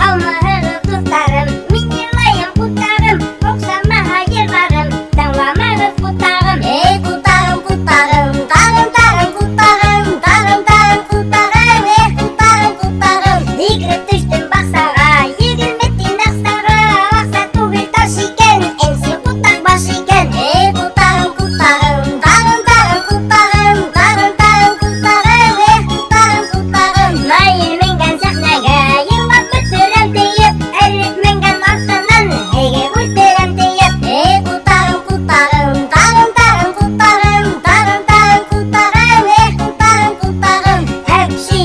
Һаумыһығыҙ, дуҫтарым, мин йырлайым кутағым, Оҡшамаһа йырларым, тыңламағыҙ кутағым. Эй, кутағым, кутағым, тағын, тағын, кутағым, тағын, тағын, кутағым, эх, кутағым, кутағым. Һикереп төштөм баҡсаға, 20 тин аҡсаға, аҡса түгел таш икән, әнсе кутаҡ баш икән. Эй, кутағым, кутағым, тағын, тағын, кутағым, тағын, тағын, кутағым, эх, кутағым, кутағым. Наил менгән сәхнәгә, йырлап бөтөрәм тиеп, Әлиф менгән артынан, һегеп үлтерәм тиеп. Эй, кутағым, кутағым, тағын, тағын, кутағым, тағын, тағын, кутағым, эх, кутағым, кутағым. Әпши.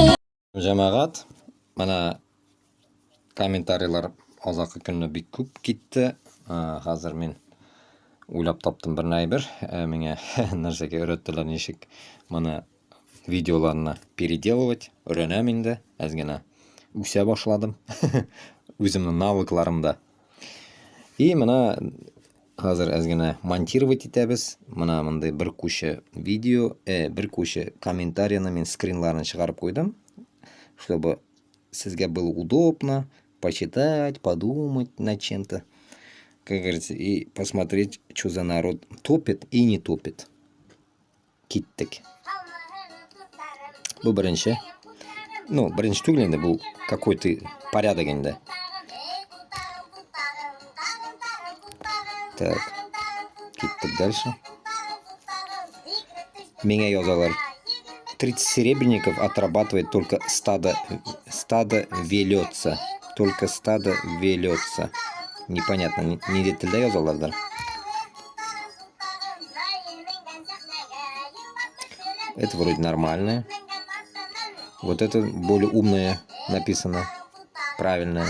Җәмәгать, менә комментарийлар азакы көнне бик күп китте. Хәзер мин уйлап таптым бер әйбер. Миңа нәрсәгә өйрәттеләр, ничек моны видеоларны переделывать. Өйрәнәм инде, әз генә үсә башладым. Үземнең навыкларымда. И менә хәзер әз генә монтировать итәбез. Менә мондый бер куча видео, бер куча комментарийны мин скринларын чыгарып куйдым, чтобы сезгә было удобно почитать, подумать над чем-то, как говорится, и посмотреть, что за народ топит и не топит. Киттек. Бу беренче. Ну, беренче түгел инде, бу какой-то порядок инде. Так. Киттек дальше. Миңа язалар. 30 серебряников отрабатывает только стадо, стадо велется. Только стадо велется. Непонятно, нинди телдә язалардыр. Это вроде нормальное. Вот это более умное написано. Правильное.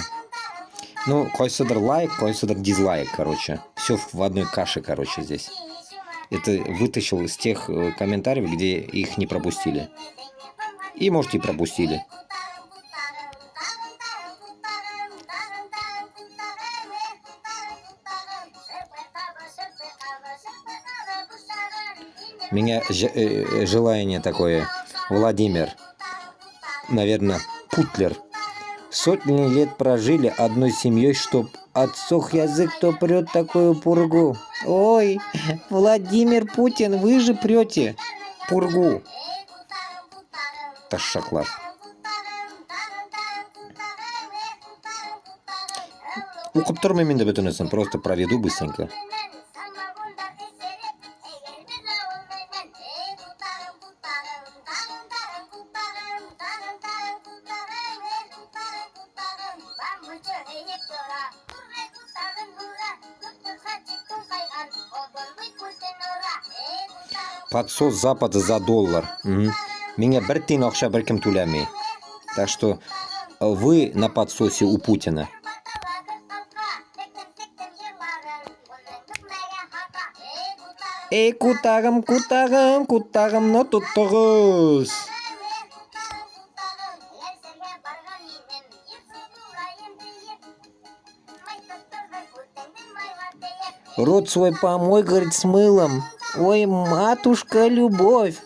Ну, кайсыдыр лайк, кайсыдыр дизлайк, короче. Все в одной каше, короче, здесь. Это вытащил из тех комментариев, где их не пропустили. И, может, и пропустили. Меня желание такое, Владимир, наверное, Путлер. Сотни лет прожили одной семьей, чтоб отсох язык, то прет такую пургу. Ой, Владимир Путин, вы же прете пургу. Ташаклар. Укып тормыйм инде бөтенесен, просто проведу быстренько. Подсос Запада за доллар. Мгм. Миңа бер тиен акча беркем түләми. Так что вы на подсосе у Путина. Эй, кутагым, кутагым, кутагымны тоттыгыз. Рот свой помой, говорит, с мылом. Ой, матушка, любовь.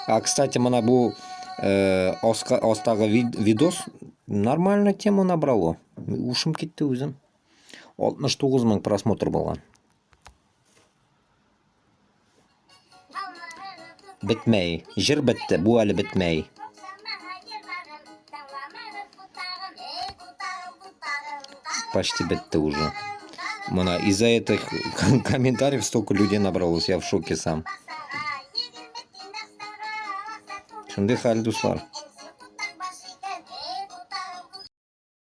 А, кстати, менә бу астагы видос нормально тему набрало. Ушым китте үзем. 69 мең просмотр булган. Бетмәй. Җыр бетте, бу әле бетмәй. Почти бетте уже. Мына из-за этих комментариев столько людей набралось, я в шоке сам. Шундый хәл, дуслар.